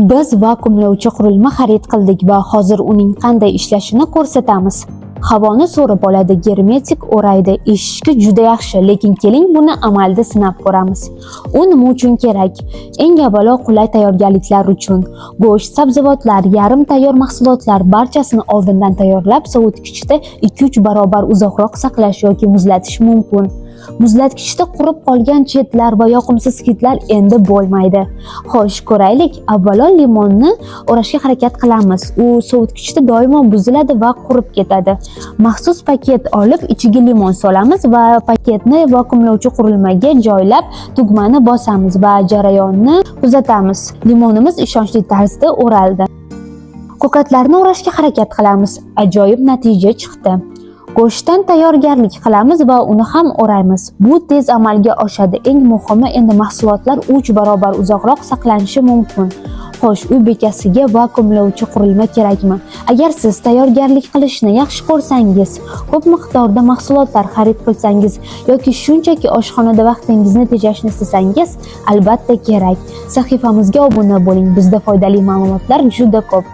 Biz vakuumlovchi qurilma xarid qildik va hozir uning qanday ishlashini ko'rsatamiz. Havoni so'rib oladi, germetik o'raydi. Eshitishga juda yaxshi, lekin keling, buni amalda sinab ko'ramiz. U nima uchun kerak? Eng avvalo qulay tayyorgarliklar uchun. Go'sht, sabzavotlar, yarim tayyor mahsulotlar barchasini oldindan tayyorlab, sovutgichda 2-3 barobar uzoqroq saqlash yoki muzlatish mumkin. Muzlatgichda qurib qolgan chetlar va yoqimsiz hidlar endi bo'lmaydi. Xo'sh, ko'raylik. Avvalo limonni o'rashga harakat qilamiz. U sovutgichda doimo buziladi va qurib ketadi. Maxsus paket olib, ichiga limon solamiz va paketni vakuumlovchi qurilmaga joylab, tugmani bosamiz va jarayonni kuzatamiz. Limonimiz ishonchli tarzda o'raldi. Ko'katlarni o'rashga harakat qilamiz. Ajoyib natija chiqdi. Go'shtdan tayyorgarlik qilamiz va uni ham o'raymiz. Bu tez amalga oshadi. Eng muhimi, endi mahsulotlar 3 barobar uzoqroq saqlanishi mumkin. Xo'sh, uy bekasiga vakuumlovchi qurilma kerakmi? Agar siz tayyorgarlik qilishni yaxshi ko'rsangiz, ko'p miqdorda mahsulotlar xarid qilsangiz yoki shunchaki oshxonada vaqtingizni tejashni istasangiz, albatta kerak. Sahifamizga obuna bo'ling. Bizda foydali ma'lumotlar juda ko'p.